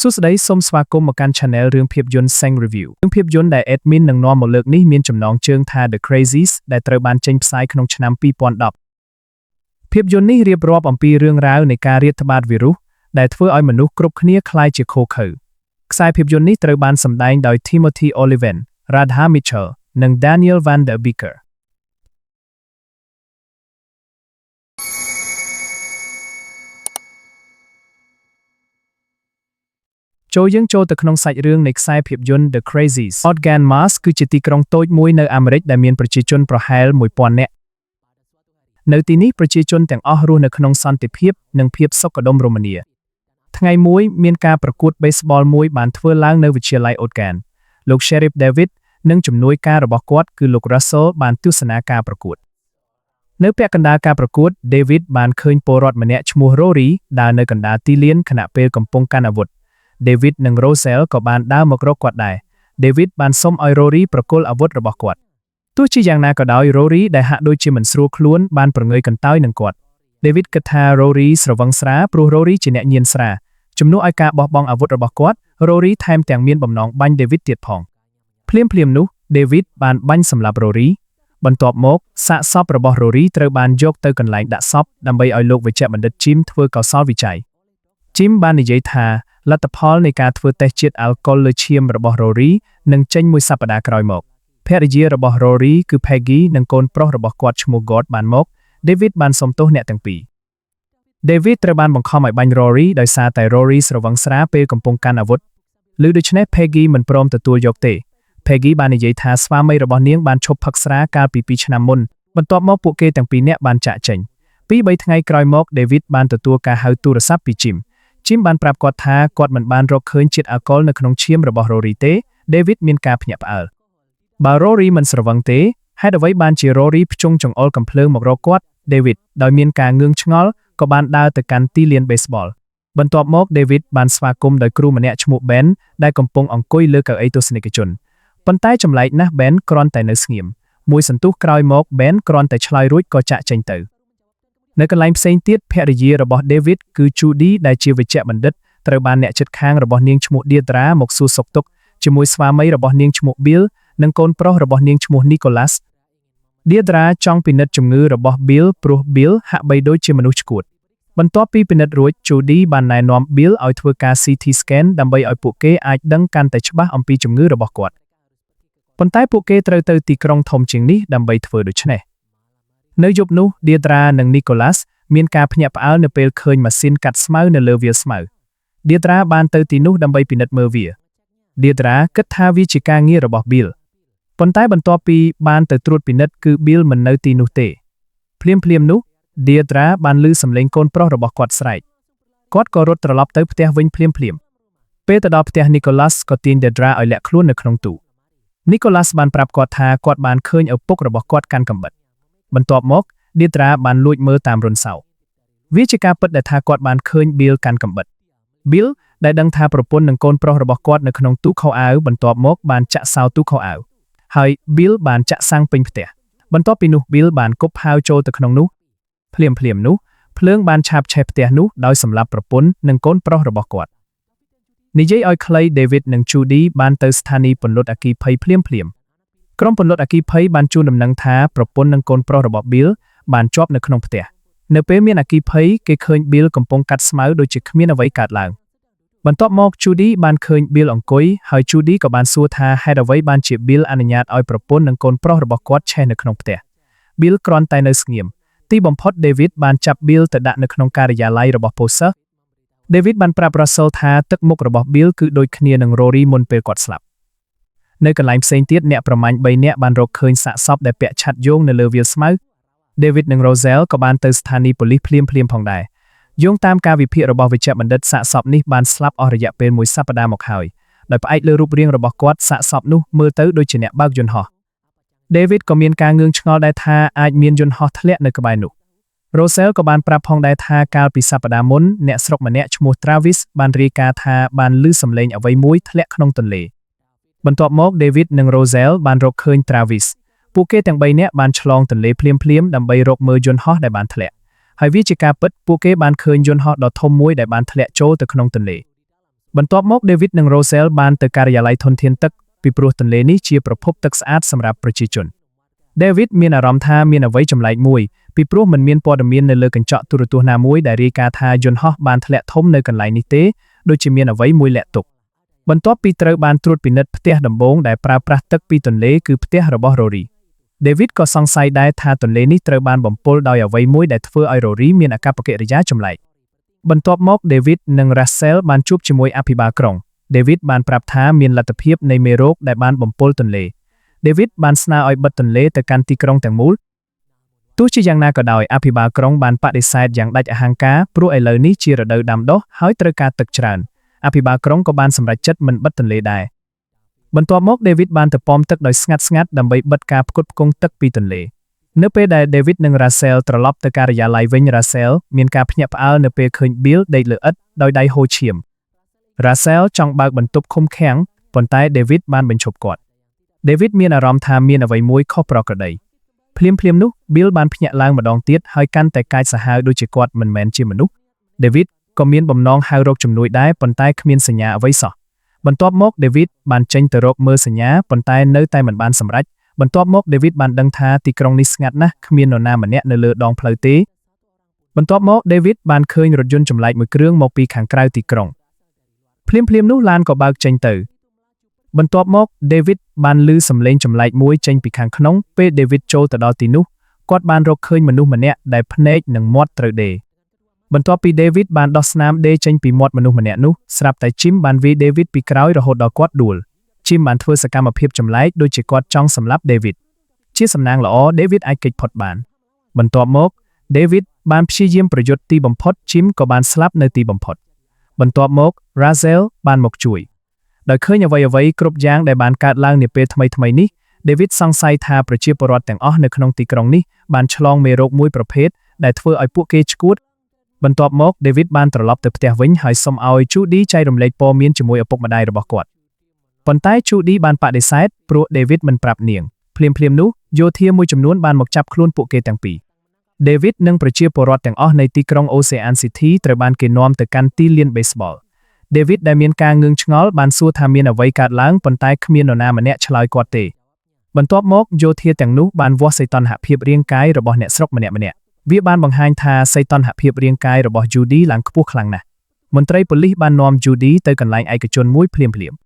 សួស្តីសូមស្វាគមន៍មកកាន់ Channel រឿងភាពយន្ត Seng Review រឿងភាពយន្តដែល Admin នឹងនាំមកលើកនេះមានចំណងជើងថា The Crazies ដែលត្រូវបានចេញផ្សាយក្នុងឆ្នាំ2010ភាពយន្តនេះរៀបរាប់អំពីរឿងរ៉ាវនៃការរាតត្បាតវីរុសដែលធ្វើឲ្យមនុស្សគ្រប់គ្នាក្លាយជាឃោរឃៅខ្សែភាពយន្តនេះត្រូវបានសម្ដែងដោយ Timothy Olyphant, Radha Mitchell និង Daniel Van Der Beeker ចូលយើងចូលទៅក្នុងសាច់រឿងនៃខ្សែភាពយន្ត The Crazies Organ Mars គឺជាទីក្រុងតូចមួយនៅអាមេរិកដែលមានប្រជាជនប្រហែល1000នាក់នៅទីនេះប្រជាជនទាំងអស់រស់នៅក្នុងសន្តិភាពនិងភាពសុខដុមរមនាថ្ងៃមួយមានការប្រកួត Baseball មួយបានធ្វើឡើងនៅវិទ្យាល័យ Organ លោក Sheriff David និងជំនួយការរបស់គាត់គឺលោក Russell បានទស្សនាការប្រកួតនៅពាក់កណ្ដាលការប្រកួត David បានឃើញពលរដ្ឋម្នាក់ឈ្មោះ Rory ដើរនៅកណ្ដាលទីលានខណៈពេលកំពុងកាន់អាវុធ David និង Roselle ក៏បានដើរមករកគាត់ដែរ David បានសុំឲ្យ Rory ប្រគល់អាវុធរបស់គាត់ទោះជាយ៉ាងណាក៏ដោយ Rory ដែលហាក់ដូចជាមិនស្រួលខ្លួនបានប្រងើយកន្តើយនឹងគាត់ David គិតថា Rory ស្រវឹងស្រាព្រោះ Rory ជាអ្នកញៀនស្រាជំនួសឲ្យការបោះបង់អាវុធរបស់គាត់ Rory ថែមទាំងមានបំណងបាញ់ David ទៀតផងភ្លាមៗនោះ David បានបាញ់សម្លាប់ Rory បន្ទាប់មកសាកសពរបស់ Rory ត្រូវបានយកទៅកន្លែងដាក់សពដើម្បីឲ្យលោកវេជ្ជបណ្ឌិត Jim ធ្វើកោសលវិច័យ Jim បាននិយាយថាលទ្ធផលនៃការធ្វើតេស្តជាតិអាល់កុលលើឈាមរបស់ Rory នឹងចេញមួយសប្តាហ៍ក្រោយមកភរិយារបស់ Rory គឺ Peggy និងកូនប្រុសរបស់គាត់ឈ្មោះ God បានមក David បានសុំទោសអ្នកទាំងពីរ David ត្រូវបានបង្ខំឲ្យបាញ់ Rory ដោយសារតែ Rory ស្រវឹងស្រាពេលកំពុងកាន់អាវុធឬដូច្នេះ Peggy មិនព្រមទទួលយកទេ Peggy បាននិយាយថាស្វាមីរបស់នាងបានឈប់ផឹកស្រាកាលពី2ឆ្នាំមុនបន្ទាប់មកពួកគេទាំងពីរនាក់បានចាកចេញពី3ថ្ងៃក្រោយមក David បានទទួលការហៅទូរស័ព្ទពី Jim Jim បានប្រាប់គាត់ថាគាត់មិនបានរកឃើញជាតិអាល់កុលនៅក្នុងឈាមរបស់ Rory ទេ David មានការភ្ញាក់ផ្អើលបើ Rory មិនស្រវឹងទេហេតុអ្វីបានជា Rory ភ្ជង់ចង្អុលកំភ្លើងមករកគាត់ David ដោយមានការងឿងឆ្ងល់ក៏បានដើរទៅកាន់ទីលាន Baseball បន្ទាប់មក David បានស្វាគមន៍ដោយគ្រូម្នាក់ឈ្មោះ Ben ដែលកំពុងអង្គុយលើកៅអីទស្សនិកជនប៉ុន្តែចម្លែកណាស់ Ben គ្រាន់តែនៅស្ងៀមមួយសន្ទុះក្រោយមក Ben គ្រាន់តែឆ្លើយរួចក៏ចាក់ចេញទៅនៅកន្លែងផ្សេងទៀតភរិយារបស់ David គឺ Judy ដែលជាវេជ្ជបណ្ឌិតត្រូវបានអ្នកជិតខាងរបស់នាងឈ្មោះ Deirdre មកសួរសុខទុក្ខជាមួយស្វាមីរបស់នាងឈ្មោះ Bill និងកូនប្រុសរបស់នាងឈ្មោះ Nicholas Deirdre ចង់ពិនិត្យជំងឺរបស់ Bill ព្រោះ Bill ហាក់បីដូចជាមនុស្សឆ្កួតបន្ទាប់ពីពិនិត្យរួច Judy បានណែនាំ Bill ឲ្យធ្វើការ CT scan ដើម្បីឲ្យពួកគេអាចដឹងកាន់តែច្បាស់អំពីជំងឺរបស់គាត់ប៉ុន្តែពួកគេត្រូវទៅទីក្រុងធំជាងនេះដើម្បីធ្វើដូច្នេះនៅយប់នោះ Deirdre និង Nicholas មានការភ្ញាក់ផ្អើលនៅពេលឃើញម៉ាស៊ីនកាត់ស្មៅនៅលើវាលស្មៅ Deirdre បានទៅទីនោះដើម្បីពិនិត្យមើលវា Deirdre គិតថាវាជាការងាររបស់ Bill ប៉ុន្តែបន្ទាប់ពីបានទៅត្រួតពិនិត្យគឺ Bill មិននៅទីនោះទេភ្លាមៗនោះ Deirdre បានឮសំឡេងកូនប្រុសរបស់គាត់ស្រែកគាត់ក៏រត់ត្រឡប់ទៅផ្ទះវិញភ្លាមៗពេលទៅដល់ផ្ទះ Nicholas ក៏ទាញ Deirdre ឲ្យលាក់ខ្លួននៅក្នុងទូ Nicholas បានប្រាប់គាត់ថាគាត់បានឃើញឪពុករបស់គាត់កាន់កាំបិតបន្ទាប់មក Deirdre បានលួចមើលតាមរន្ធសោវាជាការពិតដែលថាគាត់បានឃើញ Bill កាន់កាំបិត Bill ដែលដឹងថាប្រពន្ធនិងកូនប្រុសរបស់គាត់នៅក្នុងទូខោអាវបន្ទាប់មកបានចាក់សោទូខោអាវហើយ Bill បានចាក់សាំងពេញផ្ទះបន្ទាប់ពីនោះ Bill បានគប់ផាវចូលទៅក្នុងនោះភ្លាមៗនោះភ្លើងបានឆាបឆេះផ្ទះនោះដោយសម្លាប់ប្រពន្ធនិងកូនប្រុសរបស់គាត់និយាយឲ្យខ្លី David និង Judy បានទៅស្ថានីយ៍ពន្លត់អគ្គីភ័យភ្លាមៗក្រុមពន្លត់អគ្គីភ័យបានជូនដំណឹងថាប្រពន្ធនិងកូនប្រុសរបស់ Bill បានជាប់នៅក្នុងផ្ទះនៅពេលមានអគ្គីភ័យគេឃើញ Bill កំពុងកាត់ស្មៅដូចជាគ្មានអ្វីកើតឡើងបន្ទាប់មក Judy បានឃើញ Bill អង្គុយហើយ Judy ក៏បានសួរថាហេតុអ្វីបានជា Bill អនុញ្ញាតឲ្យប្រពន្ធនិងកូនប្រុសរបស់គាត់ឆេះនៅក្នុងផ្ទះ Bill គ្រាន់តែនៅស្ងៀមទីបំផុត David បានចាប់ Bill ទៅដាក់នៅក្នុងការិយាល័យរបស់ Poser David បានប្រាប់ Russell ថាទឹកមុខរបស់ Bill គឺដូចគ្នានឹង Rory មុនពេលគាត់ស្លាប់នៅកន្លែងផ្សេងទៀតអ្នកប្រមាញ់3នាក់បានរកឃើញសាកសពដែលពាក់ឆ័ត្រយោងនៅលើវាលស្មៅ David និង Roselle ក៏បានទៅស្ថានីយ៍ប៉ូលីសភ្លាមៗផងដែរយោងតាមការវិភាគរបស់វេជ្ជបណ្ឌិតសាកសពនេះបានស្លាប់អស់រយៈពេលមួយសប្តាហ៍មកហើយដោយផ្អែកលើរូបរាងរបស់គាត់សាកសពនោះមើលទៅដូចជាអ្នកបើកយន្តហោះ David ក៏មានការងឿងឆ្ងល់ដែរថាអាចមានយន្តហោះធ្លាក់នៅក្បែរនោះ Roselle ក៏បានប្រាប់ផងដែរថាកាលពីសប្តាហ៍មុនអ្នកស្រុកម្នាក់ឈ្មោះ Travis បានរាយការណ៍ថាបានឮសំឡេងអ្វីមួយធ្លាក់ក្នុងទន្លេបន្ទាប់មក David និង Roselle បានរកឃើញ Travis ពួកគេទាំង3នាក់បានឆ្លងទន្លេភ្លាមៗដើម្បីរកមើលយន្តហោះដែលបានធ្លាក់ហើយវាជាការពិតពួកគេបានឃើញយន្តហោះដ៏ធំមួយដែលបានធ្លាក់ចូលទៅក្នុងទន្លេ បន្ទាប់មក David និង Roselle បានទៅការិយាល័យធនធានទឹកពីព្រោះទន្លេនេះជាប្រភពទឹកស្អាតសម្រាប់ប្រជាជន។ David មានអារម្មណ៍ថាមានអ្វីចម្លែកមួយពីព្រោះមិនមានព័ត៌មាននៅលើកញ្ចក់ទូរទស្សន៍ណាមួយដែលរាយការណ៍ថាយន្តហោះបានធ្លាក់ធំនៅកន្លែងនេះទេដូចជាមានអ្វីមួយលាក់ទុកបន្ទាប់ពីត្រូវបានត្រួតពិនិត្យផ្ទះដំបូងដែលប្រើប្រាស់ទឹកពីទន្លេគឺផ្ទះរបស់ Rory។ David ក៏សង្ស័យដែរថាទន្លេនេះត្រូវបានបំពុលដោយអ្វីមួយដែលធ្វើឲ្យ Rory មានអាកប្បកិរិយាចម្លែកបន្ទាប់មក David និង Russell បានជួបជាមួយអភិបាលក្រុង David បានប្រាប់ថាមានលទ្ធភាពនៃមេរោគដែលបានបំពុលទន្លេ David បានស្នើឲ្យបិទទន្លេទៅកាន់ទីក្រុងទាំងមូលទោះជាយ៉ាងណាក៏ដោយអភិបាលក្រុងបានបដិសេធយ៉ាងដាច់អហង្ការព្រោះឥឡូវនេះជារដូវដាំដុះហើយត្រូវការទឹកច្រើនអភិបាលក្រុងក៏បានសម្រេចចិត្តមិនបិទទន្លេដែរបន្ទាប់មក David បានទៅប៉មទឹកដោយស្ងាត់ស្ងាត់ដើម្បីបិទការផ្គត់ផ្គង់ទឹកពីទន្លេនៅពេលដែល David និង Russell ត្រឡប់ទៅការិយាល័យវិញ Russell មានការភ្ញាក់ផ្អើលនៅពេលឃើញ Bill ដេកលើឥដ្ឋដោយដៃហូរឈាម Russell ចង់បើកបន្ទប់ឃុំឃាំងប៉ុន្តែ David បានបញ្ឈប់គាត់ David មានអារម្មណ៍ថាមានអ្វីមួយខុសប្រក្រតីភ្លាមភ្លាមនោះ Bill បានភ្ញាក់ឡើងម្ដងទៀតហើយកាន់តែកាចសាហាវដូចជាគាត់មិនមែនជាមនុស្ស David ក៏មានបំណងហៅរកជំនួយដែរប៉ុន្តែគ្មានសញ្ញាអ្វីសោះបន្ទាប់មក David បានចេញទៅរកមើលសញ្ញាប៉ុន្តែនៅតែមិនបានសម្រេចបន្ទាប់មក David បានដឹងថាទីក្រុងនេះស្ងាត់ណាស់គ្មាននរណាម្នាក់នៅលើដងផ្លូវទេបន្ទាប់មក David បានឃើញរថយន្តចម្លែកមួយគ្រឿងមកពីខាងក្រៅទីក្រុងភ្លាមភ្លាមនោះឡានក៏បើកចេញទៅបន្ទាប់មក David បានឮសំឡេងចម្លែកមួយចេញពីខាងក្នុងពេល David ចូលទៅដល់ទីនោះគាត់បានរកឃើញមនុស្សម្នាក់ដែលភ្នែកនិងមាត់ត្រូវដេរបន្ទាប់ពី David បានដោះស្នាមដេរចេញពីមាត់មនុស្សម្នាក់នោះស្រាប់តែ Jim បានវាយ David ពីក្រោយរហូតដល់គាត់ដួល Jim បានធ្វើសកម្មភាពចម្លែកដូចជាគាត់ចង់សម្លាប់ David ជាសំណាងល្អ David អាចគេចផុតបានបន្ទាប់មក David បានព្យាយាមប្រយុទ្ធទីបំផុត Jim ក៏បានស្លាប់នៅទីបំផុតបន្ទាប់មក Russell បានមកជួយដោយឃើញអ្វីអ្វីគ្រប់យ៉ាងដែលបានកើតឡើងនាពេលថ្មីៗនេះ David សង្ស័យថាប្រជាពលរដ្ឋទាំងអស់នៅក្នុងទីក្រុងនេះបានឆ្លងមេរោគមួយប្រភេទដែលធ្វើឲ្យពួកគេឆ្កួតបន្ទាប់មក David បានត្រឡប់ទៅផ្ទះវិញហើយសុំឲ្យ Judy ចែករំលែកព័ត៌មានជាមួយឪពុកម្ដាយរបស់គាត់ប៉ុន្តែ Judy បានបដិសេធព្រោះ David មិនប្រាប់នាងភ្លាមៗនោះយោធាមួយចំនួនបានមកចាប់ខ្លួនពួកគេទាំងពីរ David និងប្រជាពលរដ្ឋទាំងអស់នៃទីក្រុង Ocean City ត្រូវបានគេនាំទៅកាន់ទីលាន Baseball។ David ដែលមានការងឿងឆ្ងល់បានសួរថាមានអ្វីកើតឡើងប៉ុន្តែគ្មាននរណាម្នាក់ឆ្លើយគាត់ទេបន្ទាប់មកយោធាទាំងនោះបានវាស់សីតុណ្ហភាពរាងកាយរបស់អ្នកស្រុកម្នាក់ៗវាបានបង្ហាញថាសីតុណ្ហភាពរាងកាយរបស់ Judy ឡើងខ្ពស់ខ្លាំងណាស់មន្ត្រីប៉ូលីសបាននាំ Judy ទៅកន្លែងឯកជនមួយភ្លាមៗ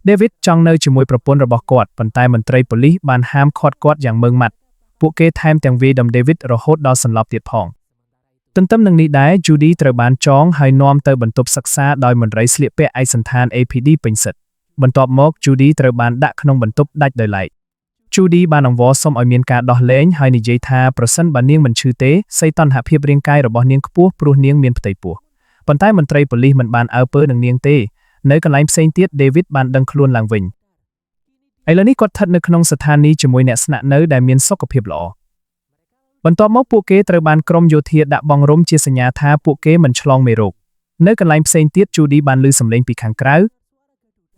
David ចង់នៅជាមួយប្រពន្ធរបស់គាត់ប៉ុន្តែមន្ត្រីប៉ូលីសបានហាមឃាត់គាត់យ៉ាងម៉ឺងម៉ាត់ពួកគេថែមទាំងវាយដំ David រហូតដល់សន្លប់ទៀតផងទន្ទឹមនឹងនេះដែរ Judy ត្រូវបានចងហើយនាំទៅបន្ទប់សិក្សាដោយមន្ត្រីស្លៀកពាក់ឯកសណ្ឋាន APD ពេញសិទ្ធិបន្ទាប់មក Judy ត្រូវបានដាក់ក្នុងបន្ទប់ដាច់ដោយឡែក Judy បានអង្វរសុំឲ្យមានការដោះលែងហើយនិយាយថាប្រសិនបើនាងមិនឈឺទេសីតុណ្ហភាពរាងកាយរបស់នាងខ្ពស់ព្រោះនាងមានផ្ទៃពោះប៉ុន្តែមន្ត្រីប៉ូលីសមិនបានអើពើនឹងនាងទេនៅកន្លែងផ្សេងទៀត David បានដឹងខ្លួនឡើងវិញឥឡូវនេះគាត់ស្ថិតនៅក្នុងស្ថានីយ៍ជាមួយអ្នកស្នាក់នៅដែលមានសុខភាពល្អបន្ទាប់មកពួកគេត្រូវបានក្រុមយោធាដាក់បង់រំជាសញ្ញាថាពួកគេមិនឆ្លងមេរោគនៅកន្លែងផ្សេងទៀត Judy បានឮសំឡេងពីខាងក្រៅ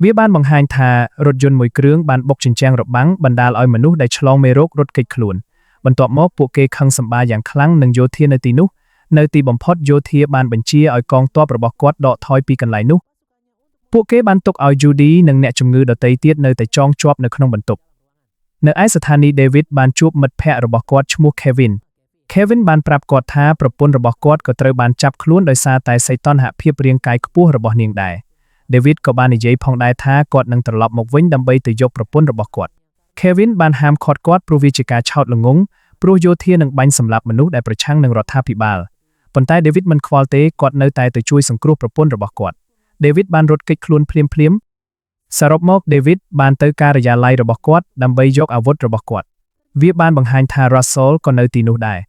វាបានបង្ហាញថារថយន្តមួយគ្រឿងបានបុកជញ្ជាំងរបាំងបណ្ដាលឲ្យមនុស្សដែលឆ្លងមេរោគរត់គេចខ្លួនបន្ទាប់មកពួកគេខឹងសម្បាយ៉ាងខ្លាំងនឹងយោធានៅទីនោះនៅទីបំផុតយោធាបានបញ្ជាឲ្យកងទ័ពរបស់គាត់ដកថយពីកន្លែងនោះពួកគេបានទុកឲ្យ Judy និងអ្នកជំងឺដទៃទៀតនៅតែចងជាប់នៅក្នុងបន្ទប់នៅឯស្ថានីយ៍ David បានជួបមិត្តភ័ក្តិរបស់គាត់ឈ្មោះ Kevin។ Kevin បានប្រាប់គាត់ថាប្រពន្ធរបស់គាត់ក៏ត្រូវបានចាប់ខ្លួនដោយសារតែសីតុណ្ហភាពរាងកាយខ្ពស់របស់នាងដែរ David ក៏បាននិយាយផងដែរថាគាត់នឹងត្រឡប់មកវិញដើម្បីទៅយកប្រពន្ធរបស់គាត់ Kevin បានហាមឃាត់គាត់ព្រោះវាជាការឆោតល្ងង់ព្រោះយោធានឹងបាញ់សម្លាប់មនុស្សដែលប្រឆាំងនឹងរដ្ឋាភិបាលប៉ុន្តែ David មិនខ្វល់ទេគាត់នៅតែទៅជួយសង្គ្រោះប្រពន្ធរបស់គាត់ David បានរត់គេចខ្លួនភ្លាមភ្លាមសរុបមក David បានទៅការិយាល័យរបស់គាត់ដើម្បីយកអាវុធរបស់គាត់វាបានបង្ហាញថា Russell ក៏នៅទីនោះដែរ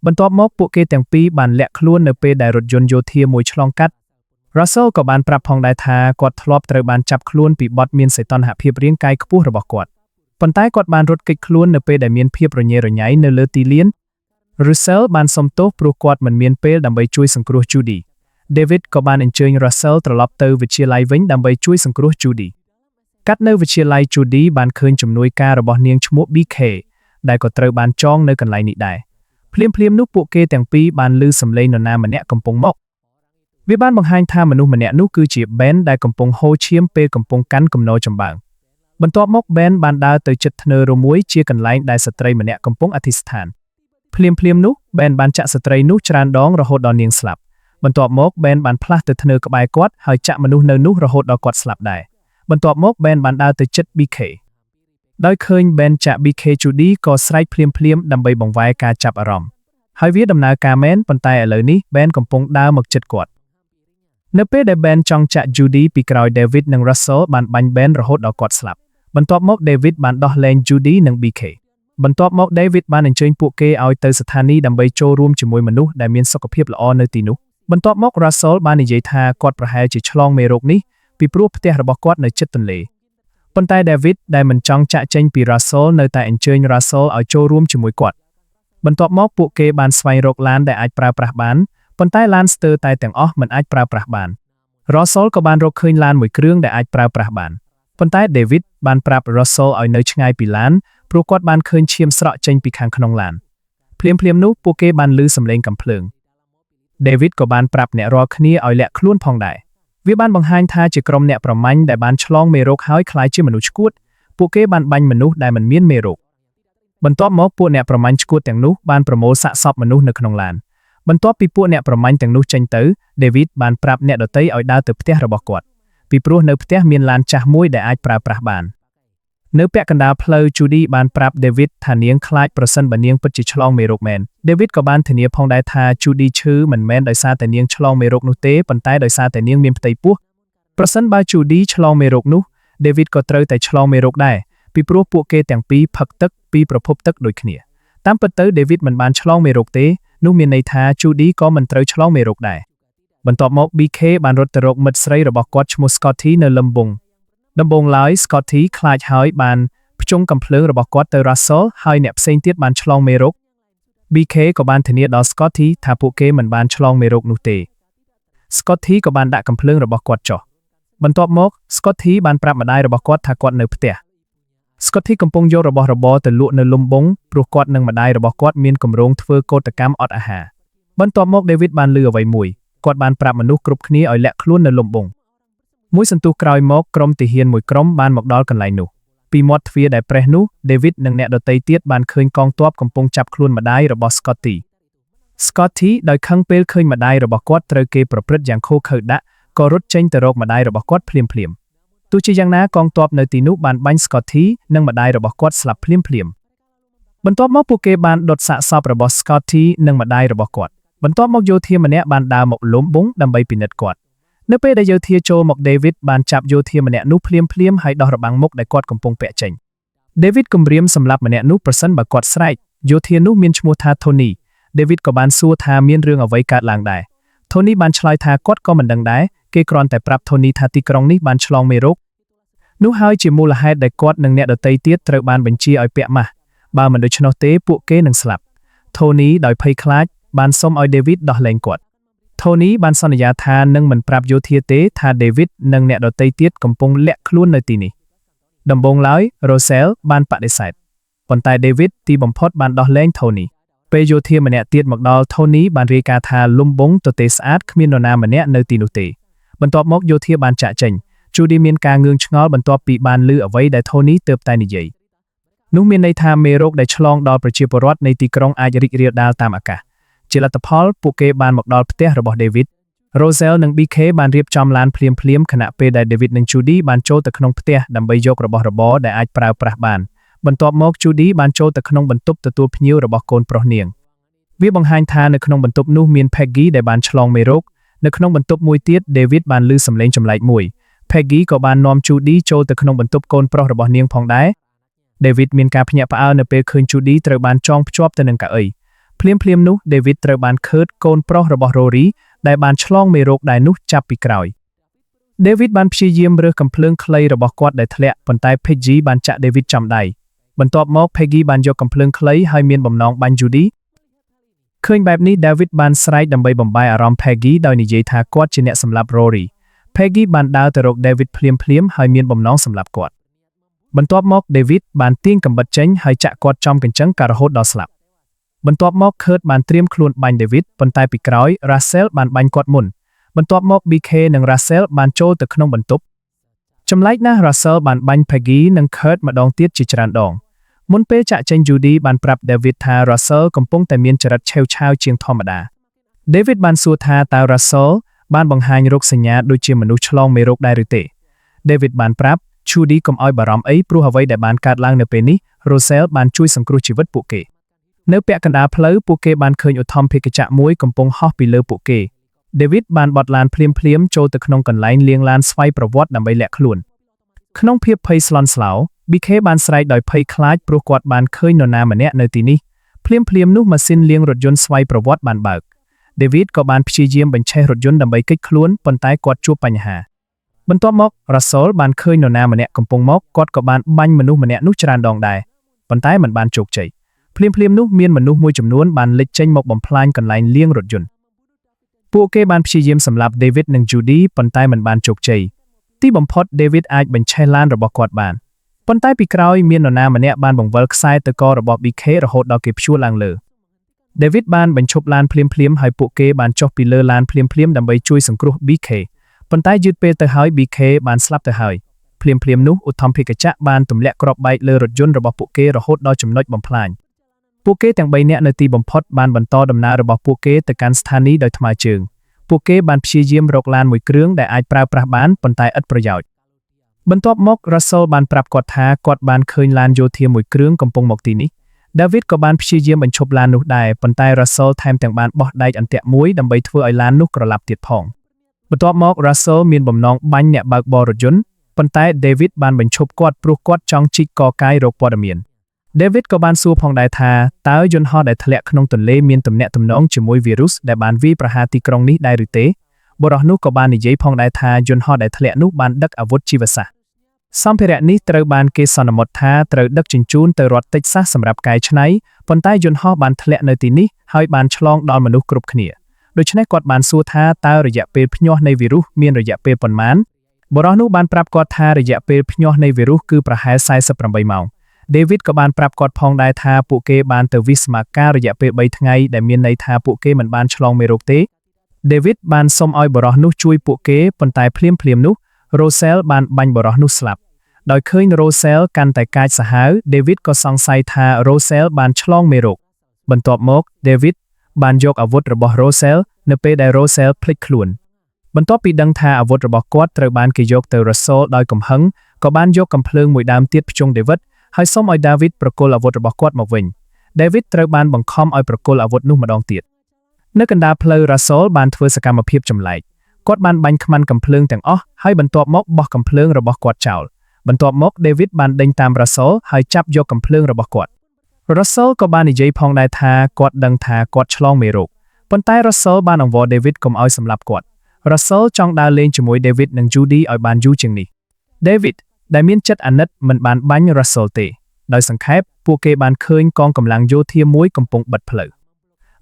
បន្ទាប់មកពួកគេទាំងពីរបានលាក់ខ្លួននៅពេលដែលរថយន្តយោធាមួយឆ្លងកាត់ Russell ក៏បានប្រាប់ផងដែរថាគាត់ធ្លាប់ត្រូវបានចាប់ខ្លួនពីបទមានសីតុណ្ហភាពរាងកាយខ្ពស់របស់គាត់ប៉ុន្តែគាត់បានរត់គេចខ្លួននៅពេលដែលមានភាពរញ៉េរញ៉ៃនៅលើទីលាន Russell បានសុំទោសព្រោះគាត់មិនមានពេលដើម្បីជួយសង្គ្រោះ Judy។ David ក៏បានអញ្ជើញ Russell ត្រឡប់ទៅវិទ្យាល័យវិញដើម្បីជួយសង្គ្រោះ Judy។ កាត់នៅវិទ្យាល័យ Judy បានឃើញជំនួយការរបស់នាងឈ្មោះ BK ដែលក៏ត្រូវបានចងនៅកន្លែងនេះដែរភ្លាមៗនោះពួកគេទាំងពីរបានឮសំឡេងនរណាម្នាក់កំពុងមក វាបានបង្ហាញថាមនុស្សម្នាក់នោះគឺជា Ben ដែលកំពុងហូរឈាមពេលកំពុងកាន់គំនរចំបើងបន្ទាប់មក Ben បានដើរទៅជិតធ្នើរមួយជាកន្លែងដែលស្ត្រីម្នាក់កំពុងអធិស្ឋានភ្លាមៗនោះ Ben បានចាក់ស្ត្រីនោះច្រើនដងរហូតដល់នាងស្លាប់បន្ទាប់មក Ben បានផ្លាស់ទៅធ្នើក្បែរគាត់ហើយចាក់មនុស្សនៅនោះរហូតដល់គាត់ស្លាប់ដែរបន្ទាប់មក Ben បានដើរទៅជិត BK ដោយឃើញ Ben ចាក់ BK Judy ក៏ស្រែកភ្លាមៗដើម្បីបង្វែរការចាប់អារម្មណ៍ហើយវាដំណើរការមែនប៉ុន្តែឥឡូវនេះ Ben កំពុងដើរមកជិតគាត់នៅពេលដែល Ben ចង់ចាក់ Judy ពីក្រោយ David និង Russell បានបាញ់ Ben រហូតដល់គាត់ស្លាប់បន្ទាប់មក David បានដោះលែង Judy និង BK បន្ទាប់មក David បានអញ្ជើញពួកគេឲ្យទៅស្ថានីយ៍ដើម្បីចូលរួមជាមួយមនុស្សដែលមានសុខភាពល្អនៅទីនោះបន្ទាប់មក Russell បាននិយាយថាគាត់ប្រហែលជាឆ្លងមេរោគនេះពីព្រោះផ្ទះរបស់គាត់នៅជិតទន្លេប៉ុន្តែ David ដែលមិនចង់ចាក់ចេញពី Russell នៅតែអញ្ជើញ Russell ឲ្យចូលរួមជាមួយគាត់បន្ទាប់មកពួកគេបានស្វែងរកឡានដែលអាចប្រើប្រាស់បានប៉ុន្តែឡានស្ទើរតែទាំងអស់មិនអាចប្រើប្រាស់បាន Russell ក៏បានរកឃើញឡានមួយគ្រឿងដែលអាចប្រើប្រាស់បានប៉ុន្តែ David បានប្រាប់ Russell ឲ្យនៅឆ្ងាយពីឡានព្រោះគាត់បានឃើញឈាមស្រក់ចេញពីខាងក្នុងឡានភ្លាមៗនោះពួកគេបានឮសំឡេងកាំភ្លើង David ក៏បានប្រាប់អ្នករាល់គ្នាឲ្យលាក់ខ្លួនផងដែរវាបានបង្ហាញថាជាក្រុមអ្នកប្រមាញ់ដែលបានឆ្លងមេរោគហើយក្លាយជាមនុស្សឆ្កួតពួកគេបានបាញ់មនុស្សដែលមិនមានមេរោគបន្ទាប់មកពួកអ្នកប្រមាញ់ឆ្កួតទាំងនោះបានប្រមូលសាកសពមនុស្សនៅក្នុងឡានបន្ទាប់ពីពួកអ្នកប្រមាញ់ទាំងនោះចេញទៅ David បានប្រាប់អ្នកដទៃឲ្យដើរទៅផ្ទះរបស់គាត់ពីព្រោះនៅផ្ទះមានឡានចាស់មួយដែលអាចប្រើប្រាស់បាននៅពាក់កណ្ដាលផ្លូវ Judy បានប្រាប់ David ថានាងខ្លាចប្រសិនបើនាងពិតជាឆ្លងមេរោគមែន David ក៏បានធានាផងដែរថា Judy ឈឺមិនមែនដោយសារតែនាងឆ្លងមេរោគនោះទេប៉ុន្តែដោយសារតែនាងមានផ្ទៃពោះប្រសិនបើ Judy ឆ្លងមេរោគនោះ David ក៏ត្រូវតែឆ្លងមេរោគដែរពីព្រោះពួកគេទាំងពីរផឹកទឹកពីប្រភពទឹកដូចគ្នាតាមពិតទៅ David មិនបានឆ្លងមេរោគទេនោះមានន័យថា Judy ក៏មិនត្រូវឆ្លងមេរោគដែរបន្ទាប់មក BK បានរត់ទៅរកមិត្តស្រីរបស់គាត់ឈ្មោះ Scotty នៅលំបងដំបូងឡើយ Scotty ខ្លាចហើយបានភ្ជង់កាំភ្លើងរបស់គាត់ទៅ Russell ហើយអ្នកផ្សេងទៀតបានឆ្លងមេរោគ BK ក៏បានធានាដល់ Scotty ថាពួកគេមិនបានឆ្លងមេរោគនោះទេ Scotty ក៏បានដាក់កាំភ្លើងរបស់គាត់ចុះបន្ទាប់មក Scotty បានប្រាប់ម្ដាយរបស់គាត់ថាគាត់នៅផ្ទះ Scotty កំពុងយករបស់របរទៅលក់នៅលំបងព្រោះគាត់និងម្ដាយរបស់គាត់មានគម្រោងធ្វើកោតកម្មអត់អាហារបន្ទាប់មក David បានឮអ្វីមួយគាត់បានប្រាប់មនុស្សគ្រប់គ្នាឲ្យលាក់ខ្លួននៅលំបងមួយសន្ទុះក្រោយមកក្រុមទាហានមួយក្រុមបានមកដល់កន្លែងនោះពីមាត់ទ្វារដែលប្រេះនោះ David និងអ្នកដទៃទៀតបានឃើញកងទ័ពកំពុងចាប់ខ្លួនម្ដាយរបស់ Scotty Scotty ដោយខឹងពេលឃើញម្ដាយរបស់គាត់ត្រូវគេប្រព្រឹត្តយ៉ាងឃោរឃៅដាក់ក៏រត់ចេញទៅរកម្ដាយរបស់គាត់ភ្លាមភ្លាមទោះជាយ៉ាងណាកងទ័ពនៅទីនោះបានបាញ់ Scotty និងម្ដាយរបស់គាត់ស្លាប់ភ្លាមភ្លាមបន្ទាប់មកពួកគេបានដុតសាកសពរបស់ Scotty និងម្ដាយរបស់គាត់បន្ទាប់មកយោធាម្នាក់បានដើរមកលំបងដើម្បីពិនិត្យគាត់នៅពេលដែលយោធាចូលមក David បានចាប់យោធាម្នាក់នោះភ្លាមភ្លាមហើយដោះរបាំងមុខដែលគាត់កំពុងពាក់ចេញ David គំរាមសម្លាប់ម្នាក់នោះប្រសិនបើគាត់ស្រែកយោធានោះមានឈ្មោះថា Tony David ក៏បានសួរថាមានរឿងអ្វីកើតឡើងដែរ Tony បានឆ្លើយថាគាត់ក៏មិនដឹងដែរគេគ្រាន់តែប្រាប់ Tony ថាទីក្រុងនេះបានឆ្លងមេរោគនោះហើយជាមូលហេតុដែលគាត់និងអ្នកដទៃទៀតត្រូវបានបញ្ជាឲ្យពាក់ម៉ាស់បើមិនដូច្នោះទេពួកគេនឹងស្លាប់ Tony ដោយភ័យខ្លាចបានសុំឲ្យ David ដោះលែងគាត់ Tony បានសន្យាថានឹងមិនប្រាប់យោធាទេថា David និងអ្នកដទៃទៀតកំពុងលាក់ខ្លួននៅទីនេះដំបូងឡើយ Roselle បានបដិសេធប៉ុន្តែ David ទីបំផុតបានដោះលែង Tony ពេលយោធាម្នាក់ទៀតមកដល់ Tony បានរាយការណ៍ថាលំបងទទេស្អាតគ្មាននរណាម្នាក់នៅទីនោះទេបន្ទាប់មកយោធាបានចាក់ចេញ Judy មានការងឿងឆ្ងល់បន្ទាប់ពីបានឮអ្វីដែល Tony ទើបតែនិយាយនោះមានន័យថាមេរោគដែលឆ្លងដល់ប្រជាពលរដ្ឋនៃទីក្រុងអាចរីករាលដាលតាមអាកាសជាលទ្ធផលពួកគេបានមកដល់ផ្ទះរបស់ David Roselle និង BK បានរៀបចំឡានភ្លាមៗខណៈពេលដែល David និង Judy បានចូលទៅក្នុងផ្ទះដើម្បីយករបស់របរដែលអាចប្រើប្រាស់បានបន្ទាប់មក Judy បានចូលទៅក្នុងបន្ទប់ទទួលភ្ញៀវរបស់កូនប្រុសនាងវាបង្ហាញថានៅក្នុងបន្ទប់នោះមាន Peggy ដែលបានឆ្លងមេរោគនៅក្នុងបន្ទប់មួយទៀត David បានឮសំឡេងចម្លែកមួយ Peggy ក៏បាននាំ Judy ចូលទៅក្នុងបន្ទប់កូនប្រុសរបស់នាងផងដែរ David មានការភ្ញាក់ផ្អើលនៅពេលឃើញ Judy ត្រូវបានចងភ្ជាប់ទៅនឹងកៅអីភ្លាមភ្លាមនោះ David ត្រូវបានខឺតកូនប្រុសរបស់ Rory ដែលបានឆ្លងមេរោគដែរនោះចាប់ពីក្រោយ David បានព្យាយាមរើសកាំភ្លើងខ្លីរបស់គាត់ដែលធ្លាក់ប៉ុន្តែ Peggy បានចាក់ David ចំដៃបន្ទាប់មក Peggy បានយកកាំភ្លើងខ្លីហើយមានបំណងបាញ់ Judy ឃើញបែបនេះ David បានស្រែកដើម្បីបំបែកអារម្មណ៍ Peggy ដោយនិយាយថាគាត់ជាអ្នកសម្លាប់ Rory Peggy បានដើរទៅរក David ភ្លាមភ្លាមហើយមានបំណងសម្លាប់គាត់បន្ទាប់មក David បានទាញកាំបិតចេញហើយចាក់គាត់ចំកញ្ចឹងការរហូតដល់ស្លាប់បន្ទាប់មក Kurt បានត្រៀមខ្លួនបាញ់ David ប៉ុន្តែពីក្រោយ Russell បានបាញ់គាត់មុន បន្ទាប់មក BK និង Russell បានចូលទៅក្នុងបន្ទប់ចម្លែកណាស់ Russell បានបាញ់ Peggy និង Kurt ម្ដងទៀតជាច្រើនដងមុនពេលចាក់ចេញ Judy បានប្រាប់ David ថា Russell កំពុងតែមានចរិតឆេវឆាវជាងធម្មតា David បានសួរថាតើ Russell បានបង្ហាញរោគសញ្ញាដូចជាមនុស្សឆ្លងមេរោគដែរឬទេ David បានប្រាប់ Judy កុំឲ្យបារម្ភអីព្រោះអ្វីដែលបានកើតឡើងនៅពេលនេះ Russell បានជួយសង្គ្រោះជីវិតពួកគេនៅពាក់កណ្ដាលផ្លូវពួកគេបានឃើញឧទ្ធម្ភាគចក្រមួយកំពុងហោះពីលើពួកគេ David បានបត់ឡានភ្លាមភ្លាមចូលទៅក្នុងកន្លែងលាងឡានស្វ័យប្រវត្តិដើម្បីលាក់ខ្លួនក្នុងភាពភ័យស្លន់ស្លោ BK បានស្រែកដោយភ័យខ្លាចព្រោះគាត់បានឃើញនរណាម្នាក់នៅទីនេះភ្លាមភ្លាមនោះម៉ាស៊ីនលាងរថយន្តស្វ័យប្រវត្តិបានបើក David ក៏បានព្យាយាមបញ្ឆេះរថយន្តដើម្បីគេចខ្លួនប៉ុន្តែគាត់ជួបបញ្ហាបន្ទាប់មក Russell បានឃើញនរណាម្នាក់កំពុងមកគាត់ក៏បានបាញ់មនុស្សម្នាក់នោះច្រើនដងដែរប៉ុន្តែមិនបានជោគជ័យភ្លាមភ្លាមនោះមានមនុស្សមួយចំនួនបានលេចចេញមកបំផ្លាញកន្លែងលាងរថយន្តពួកគេបានព្យាយាមសម្លាប់ David និង Judy ប៉ុន្តែមិនបានជោគជ័យទីបំផុត David អាចបញ្ឆេះឡានរបស់គាត់បានប៉ុន្តែពីក្រោយមាននរណាម្នាក់បានបង្វិលខ្សែទៅករបស់ BK រហូតដល់គេព្យួរឡើងលើ David បានបញ្ឈប់ឡានភ្លាមភ្លាមហើយពួកគេបានចុះពីលើឡានភ្លាមភ្លាមដើម្បីជួយសង្គ្រោះ BK ប៉ុន្តែយឺតពេលទៅហើយ BK បានស្លាប់ទៅហើយភ្លាមភ្លាមនោះឧទ្ធម្ភាគចក្របានទម្លាក់គ្រាប់បែកលើរថយន្តរបស់ពួកគេរហូតដល់ចំណុចបំផ្លាញពួកគេទាំង3នាក់នៅទីបំផុតបានបន្តដំណើររបស់ពួកគេទៅកាន់ស្ថានីយ៍ដោយថ្មើរជើងពួកគេបានព្យាយាមរកឡានមួយគ្រឿងដែលអាចប្រើប្រាស់បានប៉ុន្តែឥតប្រយោជន៍បន្ទាប់មក Russell បានប្រាប់គាត់ថាគាត់បានឃើញឡានយោធាមួយគ្រឿងកំពុងមកទីនេះ David ក៏បានព្យាយាមបញ្ឈប់ឡាននោះដែរប៉ុន្តែ Russell ថែមទាំងបានបោះដែកអន្ទាក់មួយដើម្បីធ្វើឲ្យឡាននោះក្រឡាប់ទៀតផងបន្ទាប់មក Russell មានបំណងបាញ់អ្នកបើកបររថយន្តប៉ុន្តែ David បានបញ្ឈប់គាត់ព្រោះគាត់ចង់ជីកកកាយរកព័ត៌មាន David ក៏បានសួរផងដែរថាតើយន្តហោះដែលធ្លាក់ក្នុងទន្លេមានទំនាក់ទំនងជាមួយវីរុសដែលបានវាយប្រហារទីក្រុងនេះដែរឬទេបុរសនោះក៏បាននិយាយផងដែរថាយន្តហោះដែលធ្លាក់នោះបានដឹកអាវុធជីវសាស្ត្រសម្ភារៈនេះត្រូវបានគេសន្មតថាត្រូវដឹកជញ្ជូនទៅរដ្ឋតិចសាសសម្រាប់កែច្នៃប៉ុន្តែយន្តហោះបានធ្លាក់នៅទីនេះហើយបានឆ្លងដល់មនុស្សគ្រប់គ្នាដូច្នេះគាត់បានសួរថាតើរយៈពេលភ្ញាស់នៃវីរុសមានរយៈពេលប៉ុន្មានបុរសនោះបានប្រាប់គាត់ថារយៈពេលភ្ញាស់នៃវីរុសគឺប្រហែល48ម៉ោង David ក៏បានប្រាប់គាត់ផងដែរថាពួកគេបានទៅវិស្មការរយៈពេល3ថ្ងៃដែលមានន័យថាពួកគេមិនបានឆ្លងមេរោគទេ David បានសុំឲ្យបុរសនោះជួយពួកគេប៉ុន្តែភ្លាមភ្លាមនោះ Russell បានបាញ់បុរសនោះស្លាប់ដោយឃើញ Russell កាន់តែកាចសាហាវ David ក៏សង្ស័យថា Russell បានឆ្លងមេរោគបន្ទាប់មក David បានយកអាវុធរបស់ Russell នៅពេលដែល Russell ភ្លេចខ្លួនបន្ទាប់ពីដឹងថាអាវុធរបស់គាត់ត្រូវបានគេយកទៅ Russell ដោយកំហឹងក៏បានយកកាំភ្លើងមួយដើមទៀតភ្ជង់ David ហើយសុំឲ្យ David ប្រគល់អាវុធរបស់គាត់មកវិញ David ត្រូវបានបង្ខំឲ្យប្រគល់អាវុធនោះម្ដងទៀតនៅកណ្ដាលផ្លូវ Russell បានធ្វើសកម្មភាពចម្លែកគាត់បានបាញ់ខ្មាន់កាំភ្លើងទាំងអស់ហើយបន្ទាប់មកបោះកាំភ្លើងរបស់គាត់ចោលបន្ទាប់មក David បានដេញតាម Russell ហើយចាប់យកកាំភ្លើងរបស់គាត់ Russell ក៏បាននិយាយផងដែរថាគាត់ដឹងថាគាត់ឆ្លងមេរោគប៉ុន្តែ Russell បានអង្វរ David កុំឲ្យសម្លាប់គាត់ Russell ចង់ដើរលេងជាមួយ David និង Judy ឲ្យបានយូរជាងនេះ David ដែលមានចិត្តអាណិតមិនបានបាញ់ Russell ទេដោយសង្ខេបពួកគេបានឃើញកងកម្លាំងយោធាមួយកំពុងបិទផ្លូវ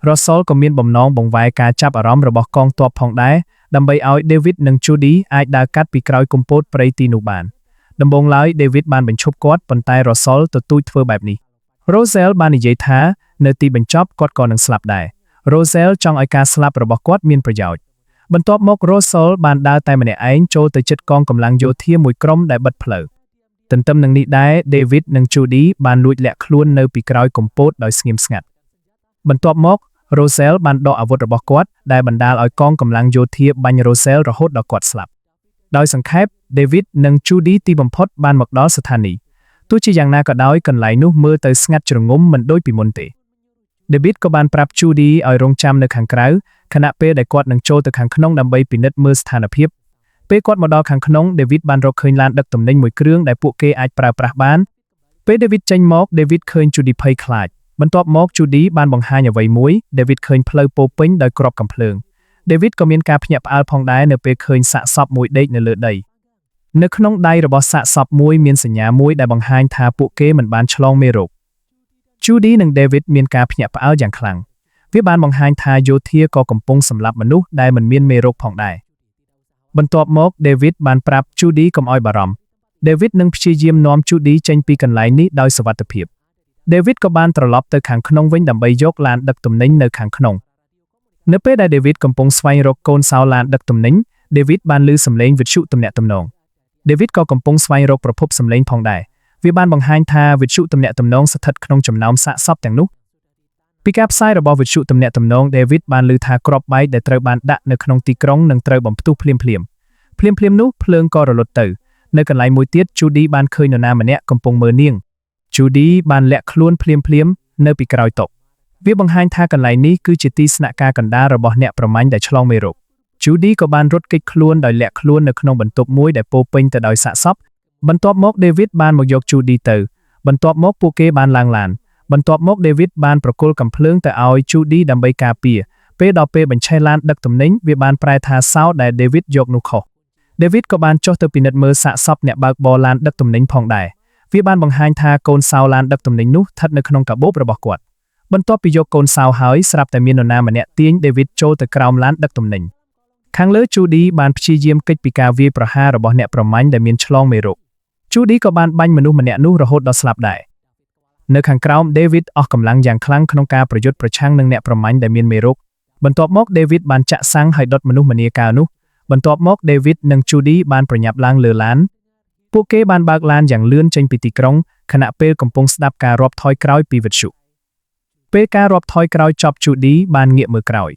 Russell ក៏មានបំណងបង្វែរការចាប់អារម្មណ៍របស់កងទ័ពផងដែរដើម្បីឲ្យ David និង Judy អាចដើរកាត់ពីក្រោយគុម្ពោតព្រៃទីនោះបានដំបូងឡើយ David បានបញ្ឈប់គាត់ប៉ុន្តែ Russell ទទូចធ្វើបែបនេះ Russell បាននិយាយថានៅទីបញ្ចប់គាត់ក៏នឹងស្លាប់ដែរ Russell ចង់ឲ្យការស្លាប់របស់គាត់មានប្រយោជន៍បន្ទាប់មក Russell បានដើរតែម្នាក់ឯងចូលទៅជិតកងកម្លាំងយោធាមួយក្រុមដែលបិទផ្លូវទន្ទឹមនឹងនេះដែរ David និង Judy បានលួចលាក់ខ្លួននៅពីក្រោយគុម្ពោតដោយស្ងៀមស្ងាត់បន្ទាប់មក Russell បានដកអាវុធរបស់គាត់ដែលបណ្ដាលឲ្យកងកម្លាំងយោធាបាញ់ Russell រហូតដល់គាត់ស្លាប់ដោយសង្ខេប David និង Judy ទីបំផុតបានមកដល់ស្ថានីយ៍ទោះជាយ៉ាងណាក៏ដោយកន្លែងនោះមើលទៅស្ងាត់ជ្រងំមិនដូចពីមុនទេ David ក៏បានប្រាប់ Judy ឲ្យរងចាំនៅខាងក្រៅខណៈពេលដែលគាត់នឹងចូលទៅខាងក្នុងដើម្បីពិនិត្យមើលស្ថានភាពពេលគាត់មកដល់ខាងក្នុង David បានរកឃើញឡានដឹកទំនិញមួយគ្រឿងដែលពួកគេអាចប្រើប្រាស់បានពេល David ចេញមក David ឃើញ Judy ភ័យខ្លាចបន្ទាប់មក Judy បានបង្ហាញអ្វីមួយ David ឃើញផ្លូវពោពេញដោយគ្រាប់កាំភ្លើង David ក៏មានការភ្ញាក់ផ្អើលផងដែរនៅពេលឃើញសាកសពមួយដេកនៅលើដីនៅក្នុងដៃរបស់សាកសពមួយមានសញ្ញាមួយដែលបង្ហាញថាពួកគេមិនបានឆ្លងមេរោគ Judy និង David មានការភ្ញាក់ផ្អើលយ៉ាងខ្លាំងវាបានបង្ហាញថាយោធាក៏កំពុងសម្លាប់មនុស្សដែលមិនមានមេរោគផងដែរបន្ទាប់មក David បានប្រាប់ Judy កុំឲ្យបារម្ភ David នឹងព្យាយាមនាំ Judy ចេញពីកន្លែងនេះដោយសុវត្ថិភាព David ក៏បានត្រឡប់ទៅខាងក្នុងវិញដើម្បីយកឡានដឹកទំនិញនៅខាងក្នុង នៅពេលដែល David កំពុងស្វែងរកកូនសោឡានដឹកទំនិញ David បានឮសំឡេងវិទ្យុទំនាក់ទំនង David ក៏កំពុងស្វែងរកប្រភពសំឡេងផងដែរវាបានបង្ហាញថាវិទ្យុទំនាក់ទំនងស្ថិតក្នុងចំណោមសាកសពទាំងនោះពីការផ្សាយរបស់វិទ្យុទំនាក់ទំនង David បានឮថាគ្រាប់បែកដែលត្រូវបានដាក់នៅក្នុងទីក្រុងនឹងត្រូវបំផ្ទុះភ្លាមភ្លាមភ្លាមភ្លាមនោះភ្លើងក៏រលត់ទៅនៅកន្លែងមួយទៀត Judy បានឃើញនរណាម្នាក់កំពុងមើលនាង Judy បានលាក់ខ្លួនភ្លាមភ្លាមនៅពីក្រោយតុវាបង្ហាញថាកន្លែងនេះគឺជាទីស្នាក់ការកណ្ដាលរបស់អ្នកប្រមាញ់ដែលឆ្លងមេរោគ Judy ក៏បានរត់គេចខ្លួនដោយលាក់ខ្លួននៅក្នុងបន្ទប់មួយដែលពោពេញទៅដោយសាកសពបន្ទាប់មក David បានមកយក Judy ទៅបន្ទាប់មកពួកគេបានឡើងឡានបន្ទាប់មក David បានប្រគល់កាំភ្លើងទៅឲ្យ Judy ដើម្បីការពារពេលដល់ពេលបញ្ឆេះឡានដឹកទំនិញវាបានប្រែថាសោដែល David យកនោះខុស David ក៏បានចុះទៅពិនិត្យមើលសាកសពអ្នកបើកបរឡានដឹកទំនិញផងដែរវាបានបង្ហាញថាកូនសោឡានដឹកទំនិញនោះស្ថិតនៅក្នុងកាបូបរបស់គាត់បន្ទាប់ពីយកកូនសោហើយស្រាប់តែមាននរណាម្នាក់ទាញ David ចូលទៅក្រោមឡានដឹកទំនិញខាងលើ Judy បានព្យាយាមគេចពីការវាយប្រហាររបស់អ្នកប្រមាញ់ដែលមានឆ្លងមេរោគ Judy ក៏បានបាញ់មនុស្សម្នាក់នោះរហូតដល់ស្លាប់ដែរនៅខាងក្រោម David អស់កម្លាំងយ៉ាងខ្លាំងក្នុងការប្រយុទ្ធប្រឆាំងនឹងអ្នកប្រមាញ់ដែលមានមេរោគបន្ទាប់មក David បានចាក់សាំងហើយដុតមនុស្សមនាកាលនោះបន្ទាប់មក David និង Judy បានប្រញាប់ឡើងលើឡានពួកគេបានបើកឡានយ៉ាងលឿនចេញពីទីក្រុងខណៈពេលកំពុងស្ដាប់ការរាប់ថយក្រោយពីវិទ្យុពេលការរាប់ថយក្រោយចប់ Judy បានងាកមើលក្រោយ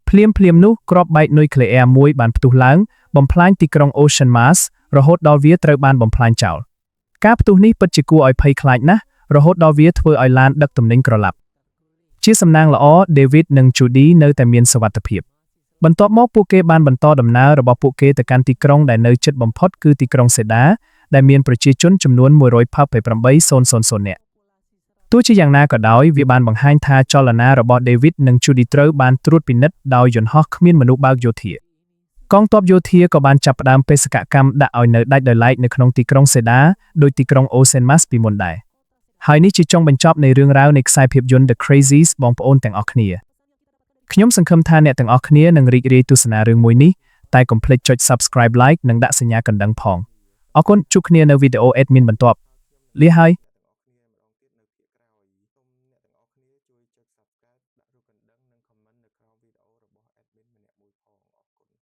ភ្លាមភ្លាមនោះគ្រាប់បែកនុយក្លេអ៊ែរមួយបានផ្ទុះឡើងបំផ្លាញទីក្រុង Ocean Mass រហូតដល់វាត្រូវបានបំផ្លាញចោលការផ្ទុះនេះពិតជាគួរឲ្យភ័យខ្លាចណាស់រហូតដល់វាធ្វើឲ្យឡានដឹកទំនិញក្រឡាប់ជាសំណាងល្អ David និង Judy នៅតែមានសុវត្ថិភាពបន្ទាប់មកពួកគេបានបន្តដំណើររបស់ពួកគេទៅកាន់ទីក្រុងដែលនៅជិតបំផុតគឺទីក្រុងសេដាដែលមានប្រជាជនចំនួន128,000នាក់ទោះជាយ៉ាងណាក៏ដោយវាបានបង្ហាញថាចលនារបស់ David និង Judy ត្រូវបានត្រួតពិនិត្យដោយយន្តហោះគ្មានមនុស្សបើកយោធាកងទ័ពយោធាក៏បានចាប់ផ្ដើមបេសកកម្មដាក់ឲ្យនៅដាច់ដោយឡែកនៅក្នុងទីក្រុងសេដាដោយទីក្រុង Ocean Mass ពីមុនដែរហើយនេះជាចុងបញ្ចប់នៃរឿងរ៉ាវនៃខ្សែភាពយន្ត The Crazies បងប្អូនទាំងអស់គ្នាខ្ញុំសង្ឃឹមថាអ្នកទាំងអស់គ្នានឹងរីករាយទស្សនារឿងមួយនេះតែកុំភ្លេចចុច Subscribe Like និងដាក់សញ្ញាកណ្ដឹងផងអរគុណជួបគ្នានៅវីដេអូ admin បន្ទាប់លាហើយ អ្នកទាំងអស់គ្នាជួយចុច Subscribe ដាក់រូបកណ្ដឹងនិង Comment នៅក្រោមវីដេអូរបស់ admin ម្នាក់មួយផងអរគុណ។